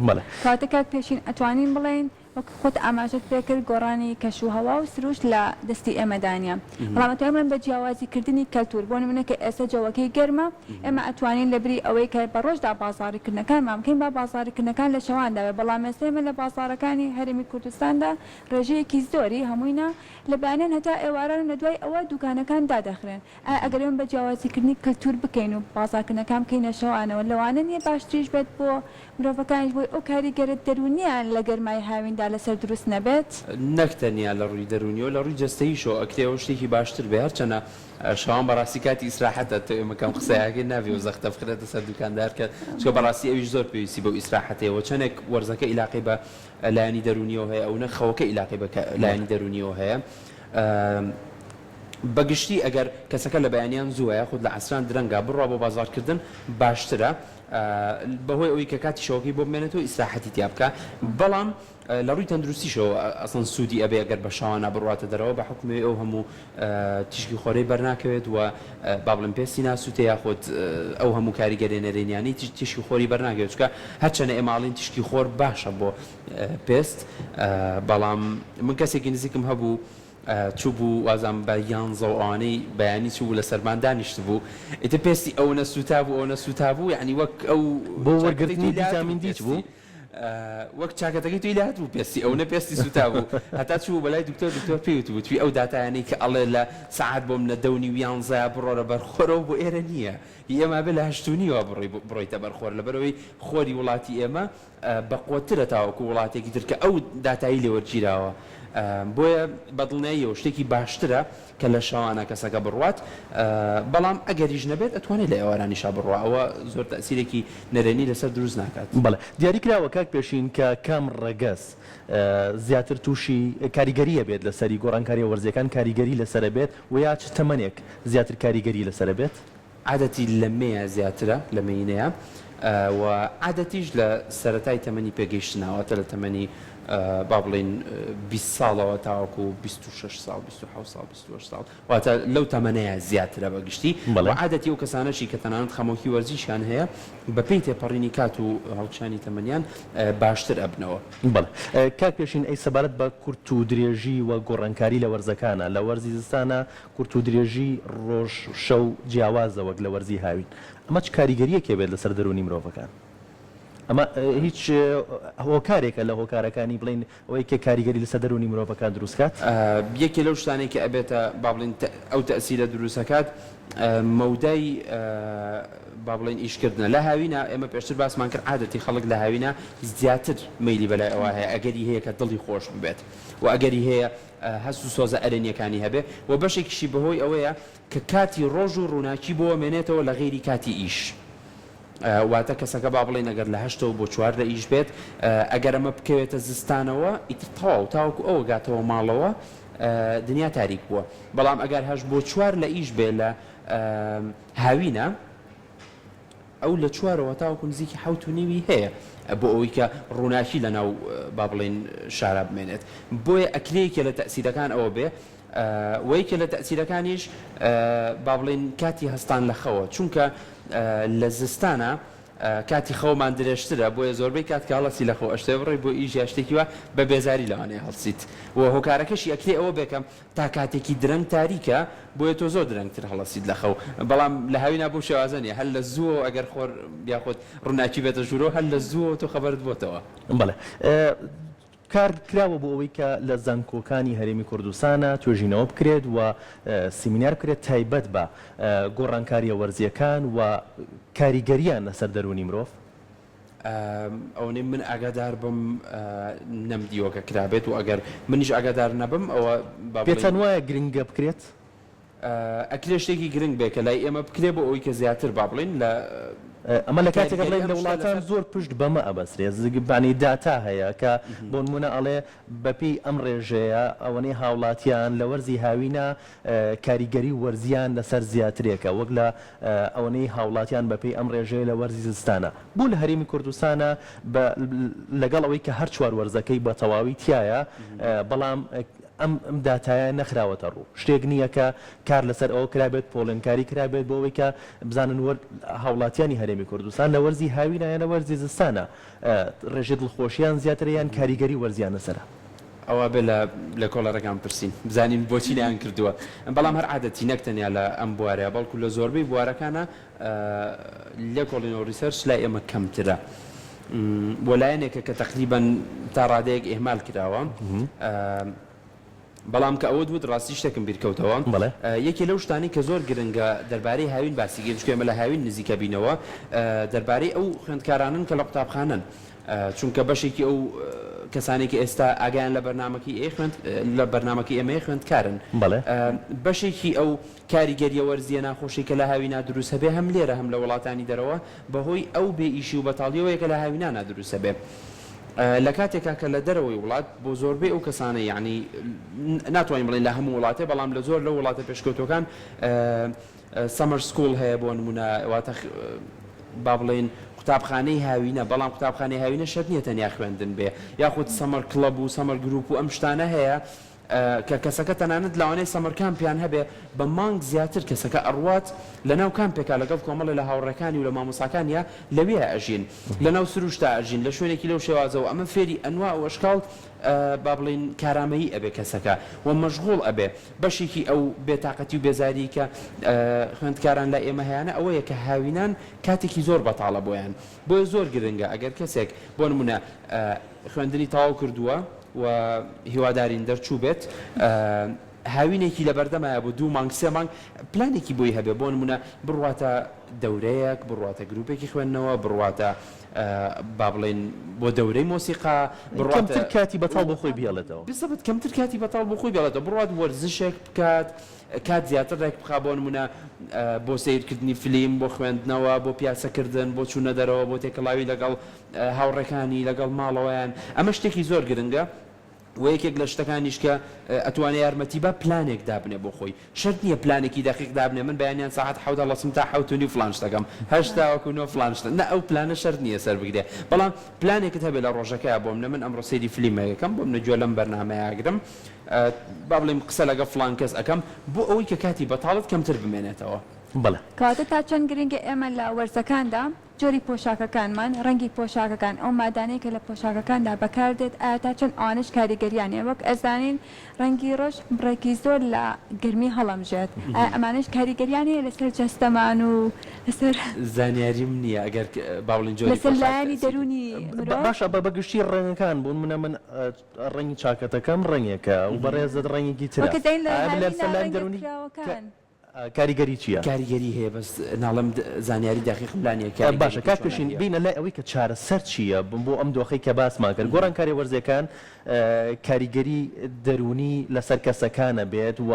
بەڵێ. کەواتە کاک پێشین ئەتوانین بڵێین. وەک خۆت ئاماژەت پێکرد گۆڕانی کەش و هەوا و سروشت لە دەستی ئێمەدا نییە، بەڵام ئەتوانین بڵێین بە جیاوازی کردنی کەلتور، بۆ نموونە کە ئێستا جەوەکەی گەرمە، ئێمە ئەتوانین لە بری ئەوەی کە بە ڕۆژدا بازاڕی کردنەکانمان بکەین با بازاڕی کردنەکان لە شەواندا بێت، بەڵام ئێستا ئێمە لە بازاڕەکانی هەرێمی کوردستاندا ڕێژەیەکی زۆری هەمووینا لە بەیانیان هەتا ئێواران و لە دوای ئەوە دوکانەکان دادەخرێن. ئایا ئەگەر ئێمە بە جیاوازیکردنی کەلتور بکەین و بازاڕکردنەکان بکەینە شەوانەوە لەوانە نییە باشتریش بێت بۆ مرۆڤەکانیش بۆی ئەو کاریگەرە دەروونییان لە گەرمای هاویندا لەسەر دروست نەبێت؟ نەک تەنیا لە ڕووی دەروونیەوە لە ڕووی جەستەییشەوە ئەکرێ ئەوە شتێکی باشتر بێ هەرچەنە شەوان بەڕاستی کاتی ئیسراحەتە تۆ ئێمە کەم قسەیەکەین نابێ ئەو زەختە بخرێتە سەر دوکاندار کە چونکە بەڕاستی ئەویش زۆر پێویستی بەو ئیسراحەتەیە وە چەنێک وەرزەکە ئیلاقەی بە لایەنی دەروونیەوە هەیە ئەونە خەوەکە ئیلاقەی بە لایەنی دەروونیەوە هەیە. بە گشتی ئەگەر کەسەکە لە بەیانیان زووە یاخود لە عەسران درەنگە بڕوا بۆ بازاڕکردن باشترە بەهۆی ئەوەی کە کاتی شەوەکەی بۆ بمێنێتەوە ئیسراحەتی تیا بکا بەڵام لە ڕووی تەندروستیشەوە ئەسڵەن سوودی ئەبێ ئەگەر بە شەوانە بڕواتە دەرەوە بە حوکمی ئەو هەموو تیشکی خۆرەی بەرناکەوێت و با بڵێم پێستی ناسووتێ یاخود ئەو هەموو کاریگەریە نەرێنیانەی تیشکی خۆری بەرناکەوێت چونکە هەرچەنە ئێمە ئەڵێین تیشکی خۆر باشە بۆ پێست بەڵام من کەسێکی نزیکم هەبوو چوبوو وازانم بە یانزە و ئەوانەی بەیانی چوبوو لە سەربان دانیشتبوو ئیتر پێستی ئەونە سوتابوو ئەونە سوتابوو یانی وەک ئەو بۆ چاکەتەی وەرگرتنی تۆی لێهاتبوو ڤیتامین دی پێستی چبوو؟ وەک چاکەتەکەی تۆی لێهاتبوو پێستی ئەونە پێستی سوتابوو هەتا چوبوو بەلای دکتۆر دکتۆر پێی وتبوو توی ئەو داتایانەی کە ئەڵێ لە سەعات بۆ منە دە و نیو یانزەیە بڕۆرە بەر خۆرەوە بۆ ئێرە نییە هی ئێمە ئەبێ لە هەشت و نیوە بڕۆی بڕۆیتە بەر خۆر لەبەرئەوەی خۆری وڵاتی ئێمە بەقوەتترە تاوەکو وڵاتێکی تر کە ئەو داتایەی لێ وەرگیراوە بۆیە بەدڵنیاییەوە شتێکی باشترە کە لە شەوانە کەسەکە بڕوات بەڵام ئەگەریش نەبێت ئەتوانێت لە ئێوارانیشا بڕوا ئەوە زۆر تەئسیرێکی نەرێنی لەسەر دروست ناکات. بەڵێ دیاری کراوە کاک پێشین کە کام ڕەگەز زیاتر تووشی کاریگەری ئەبێت لەسەری گۆڕانکاریە وەرزیەکان کاریگەری لەسەر ئەبێت وە یا چ تەمەنێک زیاتر کاریگەری لەسەر ئەبێت؟ عادەتی لە مێیە زیاترە لە مێینەیە و عادەتیش لە سەرەتای تەمەنی پێگەیشتنە واتە لە تەمەنی با بڵێین 20 ساڵەوە تاوەکو 26 ساڵ 27 ساڵ 28 ساڵ واتە لەو تەمەنەیە زیاترە بە گشتی و بەڵێ. عادەتی ئەو کەسانەشی کە تەنانەت خەمۆکی وەرزیشیان هەیە بە پێی تێپەڕینی کات و هەڵکشانی تەمەنیان باشتر ئەبنەوە. بەڵێ کاک پێشین ئەی سەبارەت بە کورت و درێژی و گۆڕانکاری لە وەرزەکانە لە وەرزی زستانە کورت و درێژی ڕۆژ شەو جیاوازە وەک لە وەرزی هاوین، ئەمە چ کاریگەرییەکی ئەبێت لەسەر دەروونی مرۆڤەکان؟ ئەمە هیچ هۆکارێکە لە هۆکارەکانی بڵێین ئەوەی کە کاریگەری لەسەر دەروونی مرۆڤەکان دروست کات؟ یەکێ لەو شتانەی کە ئەبێتە با بڵێین ئەو تەئسیرە دروست ئەکات مەودای با بڵێین ئیشکردنە لە هاوینا ئێمە پێشتر باسمان کرد عادەتی خەڵک لە هاوینا زیاتر مەیلی بەلای ئەوە هەیە ئەگەری هەیە کە دڵی خۆش ببێت و ئەگەری هەیە هەست و سۆزە ئەرێنییەکانی هەبێ و بەشێکیشی بەهۆی ئەوەیە کە کاتی ڕۆژ و ڕووناکی بۆ مێنێتەوە لە غەیری کاتی ئیش. واتە کەسەکە با بڵێین ئەگەر لە هەشتەوە بۆ چوار لە ئیش بێت، ئەگەر ئەمە بکەوێتە زستانەوە ئیتر تەواو تاوەکو ئەوە گاتەوە ماڵەوە دنیا تاریک بووە. بەڵام ئەگەر هەشت بۆ چوار لە ئیش بێ لە هاوینە، ئەو لە چوارەوە تاوەکو نزیکی حەوت و نیوی هەیە بۆ ئەوەی کە ڕووناکی لە ناو با بڵێین شارا بمێنێت بۆیە ئەکرێ یەکێ لە تەئسیرەکان ئەوە بێ و یەکێ لە تەئسیرەکانیش با بڵێین کاتی هەستان لە خەوە چونکە لە زستانا کاتی خەومان درێژترە بۆیە زۆربەی کات کە هەڵەسی لە خەو ئەشتێ بڕۆی بۆ ئیش یا شتێکی وا بە بێزاری لەوانەیە هەڵسیت و هۆکارەکەشی ئەکرێ ئەوە بێ کە تا کاتێکی درەنگ تاریکە بۆیە تۆ زۆر درەنگتر هەڵەسیت لە خەو بەڵام لە هاوینا بەو شێوازە نیە هەر لە زووەوە ئەگەر خۆر یاخود ڕووناکی بێتە ژوورەوە هەر لە زووەوە تۆ خەبەرت بۆتەوە. بەڵێ کار کراوە بۆ ئەوەی کە لە زانکۆکانی هەرێمی کوردستانا توێژینەوە بکرێت و سیمینار بکرێت تایبەت بە گۆڕانکاریە وەرزیەکان و کاریگەریان لەسەر دەروونی مرۆڤ؟ ئەوەنەی من ئاگادار بم نەمدیوە کە کرابێت و ئەگەر منیش ئاگادار نەبم ئەوە با بڵێین. پێتان وایە گرنگە بکرێت؟ ئەکرێ شتێکی گرنگ بێ کە لای ئێمە بکرێ بۆ ئەوەی کە زیاتر با بڵێین لە ئەمە لە کاتێکا کاریگەری بڵێین ئەم لە شتە وڵاتان لەسەر. زۆر پشت بەمە ئەبەسرێ زگبانی داتا هەیە کە بۆ نموونە ئەڵێ بەپێی ئەم ڕێژەیە ئەوەنەی هاوڵاتیان لە وەرزی هاوینا کاریگەری وەرزیان لەسەر زیاترێکە وەک لە ئەوەنەی هاوڵاتیان بەپێی ئەم ڕێژەیە لە وەرزی زستانە بۆ لە هەرێمی کوردستانە بە لەگەڵ ئەوەی کە هەر چوار وەرزەکەی بە تەواوی تیایە بەڵام. ئەم ئەم داتایە نەخراوەتە ڕوو، شتێک نییە کە کار لەسەر ئەوە کرابێت، پۆڵێنکاری کرابێت بۆ ئەوەی کە بزانن وەر هاوڵاتیانی هەرێمی کوردستان لە وەرزی هاوینە یان لە وەرزی زستانە ڕێژەی دڵخۆشیان زیاترە یان کاریگەری وەرزیان لەسەرە. ئەوە بێ لە لێکۆڵەرەکان پرسین بزانین بۆچی نەیان کردووە، بەڵام هەر عادەتی نەک تەنیا لە ئەم بوارەیا بەڵکو لە زۆربەی بوارەکانا لێکۆڵینەوە research لای ئێمە کەمترە و لایەنێکە کە تەقریبەن تا ڕادەیەک ئیهمال کراوە. بەڵام کە ئەوەت وت ڕاستی شتێکم بیر کەوتەوە. بەڵێ. یەکێ لەو شتانەی کە زۆر گرنگە دەربارەی هاوین باسی کەین چونکە ئێمە لە هاوین نزیک ئەبینەوە دەربارەی ئەو خوێندکارانەن کە لە قوتابخانەن چونکە بەشێکی ئەو کەسانەی کە ئێستا ئاگایان لە بەرنامەکەی ئێ خوێند لە بەرنامەکەی ئێمەیە خوێندکارن. بەڵێ. بەشێکی ئەو کاریگەرییە وەرزییە ناخۆشەی کە لە هاوینا دروست هەبێ هەم لێرە هەم لە وڵاتانی دەرەوە بەهۆی ئەو بێ ئیشی و بەتاڵیەوەیە کە لە هاوینانا دروست هەبێ. لە کاتێکا کە لە دەرەوەی وڵات بۆ زۆربەی ئەو کەسانەی یانی ناتوانین بڵێین لە هەموو وڵاتێ بەڵام لە زۆر لەو وڵاتە پێشکەوتووەکان summer school هەیە بۆ نموونە واتە با بڵێین قوتابخانەی هاوینە بەڵام قوتابخانەی هاوینە شەرت نییە تەنیا خوێندن بێ یاخود summer club و summer group و ئەم شتانە هەیە کە کەسەکە تەنانەت لەوانەیە summer camp یان هەبێ بە مانگ زیاتر کەسەکە ئەڕوات لەناو کامپێکا لەگەڵ کۆمەڵێ لە هاوڕێکانی و لە مامۆستاکانیا لەوێیا ئەژین لەناو سروشتا ئەژین لە شوێنێکی لەو شێوازەوە ئەمە فێری ئەنواع و ئەشکاڵ با بڵێین کارامەیی ئەبێ کەسەکە و مەشغوڵ ئەبێ بەشێکی ئەو بێتاقەتی و بێزاری کە خوێندکاران لای ئێمە هەیانە ئەوەیە کە هاوینان کاتێکی زۆر بەتاڵە بۆیان بۆیە زۆر گرنگە ئەگەر کەسێک بۆ نمونە خوێندنی تەواو کردووە و هیوادارین دەرچووبێت هاوینێکی لەبەردەمایە بۆ دوو مانگ سێ مانگ پلانێکی بۆی هەبێ بۆ نمونە بڕواتە دەورەیەک بڕواتە گروپێکی خوێندنەوە بڕواتە با بڵێین بۆ دەورەی مۆسیقا بڕواتە کەمتر کاتی بەتاڵ بۆ خۆی بهێڵێتەوە. بالضبط کەمتر کاتی بەتاڵ بۆ خۆی بهێڵێتەوە بڕوات وەرزشێک بکات کات زیاتر ڕێک بخا بۆ نمونە بۆ سەیرکردنی فلیم بۆ خوێندنەوە بۆ پیاسەکردن بۆ چوونە دەرەوە بۆ تێکەڵاوی لەگەڵ هاوڕێکانی لەگەڵ ماڵەوەیان ئەمە شتێکی زۆر گرنگە وە یەکێک لە شتەکانیش کە ئەتوانێ یارمەتی با پلانێک دابنێ بۆ خۆی شەرت نییە پلانێکی دەقیق دابنێ من بەیانیان سەعات حەوت هەڵەسم تا حەوت و نیو فڵان شتەکەم هەشت تاوەکو نۆ فڵان شتە نا ئەو پلانە شەرت نییە سەر بگرێ بەڵام پلانێکت هەبێ لە ڕۆژەکەیا بۆ منە من ئەمڕۆ سەیری فلیمێک ئەکەم بۆ منە گوێ لەم بەرنامەیە ئەگرم با بڵێم قسە لەگەڵ فڵان کەس ئەکەم بۆ ئەوەی کە کاتی بەتاڵت کەمتر بمێنێتەوە. بەڵێ. کەواتە تا چەند گرنگە ئێمە لە وەرزەکاندا جۆری پۆشاکەکانمان، ڕەنگی پۆشاکەکان، ئەو مادانەی کە لە پۆشاکەکاندا بەکاردێت ئایا تا چەند ئەوانەش کاریگەریان هەیە؟ وەک ئەزانین ڕەنگی ڕەش بڕێکی زۆر لە گەرمی هەڵەمژێت، ئایا ئەمانەش کاریگەریان هەیە لەسەر جەستەمان و لەسەر. زانیاریم نییە ئەگەر با بڵێین جۆری لەسەر پۆشاک لایەنی تەئسیری. دەروونی مرۆڤ؟ باشە بە گشتی ڕەنگەکان بوون منە من ڕەنگی چاکەتەکەم ڕەنگێکە و بەڕێزت ڕەنگێکی ترە وەک ئەزانین لە ئایا هاوینە لەسەر لایەنی ڕەنگە دەروونی کراوەکان. کاریگەری چیە؟ کاریگەری هەیە بەس ناڵێم زانیاری دەقیقم لا نیە باشە کاریگەریەکەی کاک چۆنە پێشین هیە. بینە لای ئەوەی کە چارەسەر چیە بۆ ئەم دۆخەی کە باسمان کرد گۆڕانکاریە وەرزیەکان کاریگەری دەروونی لەسەر کەسەکان ئەبێت و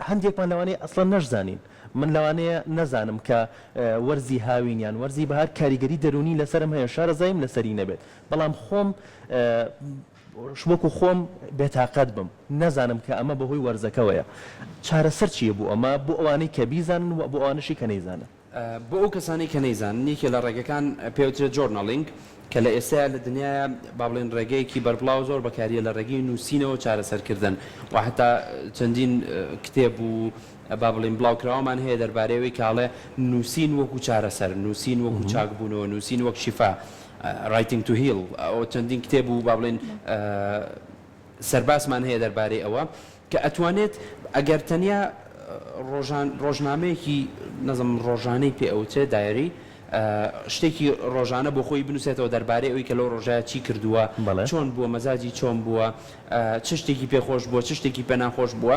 هەندێکمان لەوانەیە ئەسڵەن نەشزانین من لەوانەیە نەزانم کە وەرزی هاوین یان وەرزی بەهار کاریگەری دەروونی لەسەرم هەیە شارەزاییم لەسەری نەبێت بەڵام خۆم وەکو خۆم بێتاقەت بم نەزانم کە ئەمە بەهۆی وەرزەکەوەیە چارەسەر چیە بۆ ئەمە بۆ ئەوانەی کە بیزانن و بۆ ئەوانەشی کە نەیزانن؟ بۆ ئەو کەسانەی کە نەیزانن یەکێ لە ڕێگەکان پێوترێت journaling کە لە ئێستایا لە دنیایا با بڵێین ڕێگەیەکی بەربڵاوە زۆر بەکاریە لە ڕێگەی نووسینەوە چارەسەرکردن و هەتا چەندین کتێب و با بڵێین بڵاوکراوەمان هەیە دەربارەی ئەوەی کە ئەڵێ نووسین وەکو چارەسەر نووسین وەکو چاکبوونەوە نووسین وەک شیفا Writing to Heal، ئەوە چەندین کتێب و با بڵێین سەرباسمان هەیە دەربارەی ئەوە کە ئەتوانێت ئەگەر تەنیا ڕۆژان ڕۆژنامەیەکی نەزم ڕۆژانەی پێ ئەوترێت diary شتێکی ڕۆژانە بۆ خۆی بنووسێتەوە دەربارەی ئەوی کە لەو ڕۆژایە چی کردووە چۆن بووە مەزاجی چۆن بووە چ شتێکی پێ خۆش بووە چ شتێکی پێ ناخۆش بووە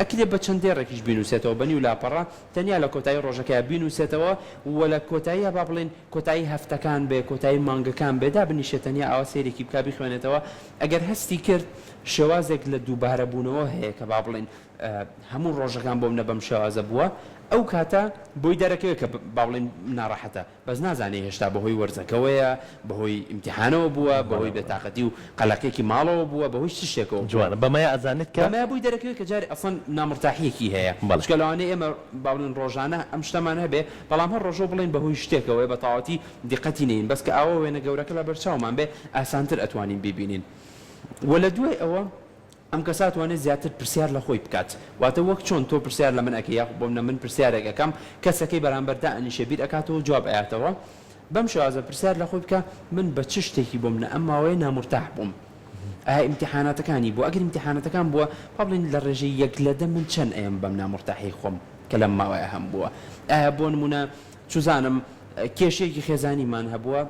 ئەکرێ بە چەند دێڕێکیش بینووسێتەوە بە نیو لاپەڕە تەنیا لە کۆتایی ڕۆژەکەیا بینووسێتەوە و لە کۆتاییا با بڵێین کۆتایی هەفتەکان بێ، کۆتایی مانگەکان بێ، دابنیشێ تەنیا ئاوا سەیرێکی بکا بیخوێنێتەوە، ئەگەر هەستی کرد شێوازێک لە دووبارەبوونەوە هەیە کە با بڵێین هەموو ڕۆژەکان بۆ منە بەم شێوازە بووە، ئەو کاتە بۆی دەرەکەوێ کە با بڵێین ناڕەحەتە، بەس نازانێ هێشتا بەهۆی وەرزەکەوەیە، بەهۆی ئیمتیحانەوە بووە، بەهۆی بێتاقەتی و قەلەقیەکی ماڵەوە بووە، بەهۆی چ شتێکەوە بووە. جوانە بەمەیا ئەزانێت کە. بەمەیا بۆی دەرەکەوێت کە جارێ ئەسڵەن نامورتاحیەکی هەیە، بەڵێ. چونکە لەوانەیە ئێمە با بڵێین ڕۆژانە ئەم شتەمان هەبێ، بەڵام هەر ڕۆژەو بڵێین بەهۆی شتێکەوەیە بە تەواوەتی دیقەتی نەیین، بەس کە ئاوا وێنە گەورەکە لەبەرچاومان بێ ئاسانتر ئەتوانین بیبینین. وە لە دوای ئەوە. ئەم کەسە ئەتوانێت زیاتر پرسیار لە خۆی بکات واتە وەک چۆن تۆ پرسیار لە من ئەکەی یاخود بۆ منە من پرسیارێک ئەکەم کەسەکەی بەرامبەر دائەنیشێ بیر ئەکاتەوە جواب ئەیاتەوە بەم شێوازە پرسیار لە خۆی بکە من بە چ شتێکی بۆ منە ئەم ماوەیە نامورتاح بووم ئایا ئیمتیحاناتەکانی بووە ئەگەر ئیمتیحاناتەکان بووە با بڵێین لە ڕێژەی یەک لە دە من چەند ئەیەم بەم نامورتاحیەی خۆم کە لەم ماوەیە هەم بووە ئایا بۆ نمونە چوزانم کێشەیەکی خێزانیمان هەبووە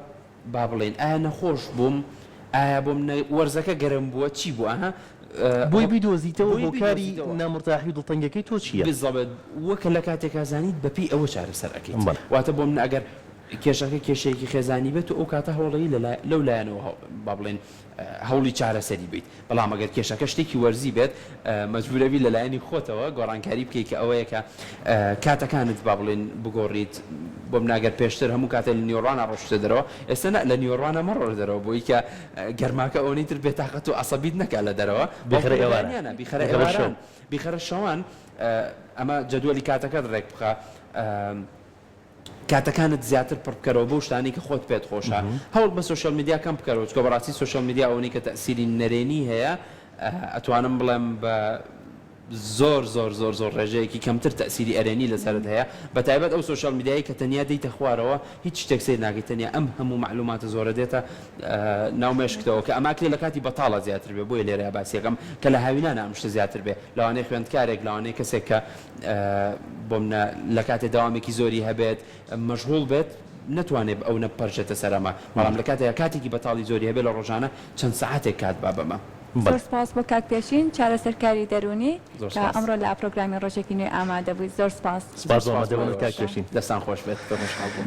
با بڵێین ئایا نەخۆش بووم ئایا بۆم نە وەرزەکە گەرم بووە چی بوو ئەها بۆی بیدۆزیتەوە بۆی هۆکاری بیدۆزیتەوە نامورتاحی و دڵتەنگیەکەی تۆ چییە؟ بالضبط وەکە لە کاتێکا زانیت بەپێی ئەوە چارەسەر ئەکەیت بەڵێ. واتە بۆ من ئەگەر کێشەکە کێشەیەکی خێزانی بێت تۆ ئەو کاتە هەوڵەی لە لەو لایەنەوە با بڵێین هەوڵی چارەسەری بیت بەڵام ئەگەر کێشەکە شتێکی وەرزی بێت مەجبورەبی لە لایەنی خۆتەوە گۆڕانکاری بکەیت کە ئەوەیە کە کاتەکانت با بڵێین بگۆڕیت بۆ من ئەگەر پێشتر هەموو کاتێ لە نیوەڕوانا ڕۆشتە دەرەوە ئێستا نا لە نیوەڕوانا مەڕۆرە دەرەوە بۆی کە گەرماکە ئەوەنەی تر بێتاقەت و عەسەبیت نەکا لە دەرەوە بەڵکو بیخەرە لە ئێواران بەیانیانا بیخەرە بیخەرە شەو ئێواران بیخەرە شەوان ئەمە جەدوەلی کاتەکەت ڕێک بخە کاتەکانت زیاتر پڕ بکەرەوە بەو شتانەی کە خۆت پێت خۆشە هەوڵ بە سۆشیال میدیا کەم بکەرەوە چونکە بەڕاستی سۆشیال میدیا ئەوەنەی کە تەئسیری نەرێنی هەیە ئەتوانم بڵێم بە زۆر زۆر زۆر زۆر ڕێژەیەکی کەمتر تەئسیری ئەرێنی لەسەرت هەیە بەتایبەت ئەو سۆشیال میدیایەی کە تەنیا دێیتە خوارەوە هیچ شتێک سەیر ناکەی تەنیا ئەم هەموو مەعلوماتە زۆرە دێتە ناو مێشکتەوە کە ئەمە ئەکرێ لە کاتی بەتاڵا زیاتر بێ بۆیە لێرەیا باسی ئەکەم کە لە هاوینانا ئەم شتە زیاتر بێ لەوانەیە خوێندکارێک لەوانەیە کەسێک کە بۆمنە لە کاتێ دەوامێکی زۆری هەبێت مەشغوڵ بێت نەتوانێت ئەونە بپەرژێتە سەر ئەمە بەڵام لە کاتێکا کاتێکی بەتاڵی زۆری هەبێت لە ڕۆژانە چەند سەعاتێک کات با بەمە. زۆر سپاس بۆ کاک پێشین چارەسەرکاری دەروونی زۆر کە سپاس. ئەمڕۆ لە پرۆگرامی ڕۆژێکی نوێ ئامادە بووی زۆر سپاس. سپاس زۆر بۆ سپاس بۆ ئامادەبوونت کاک ئێوەش پێشین. دەستان خۆش بێت زۆر خۆشحاڵ بووم.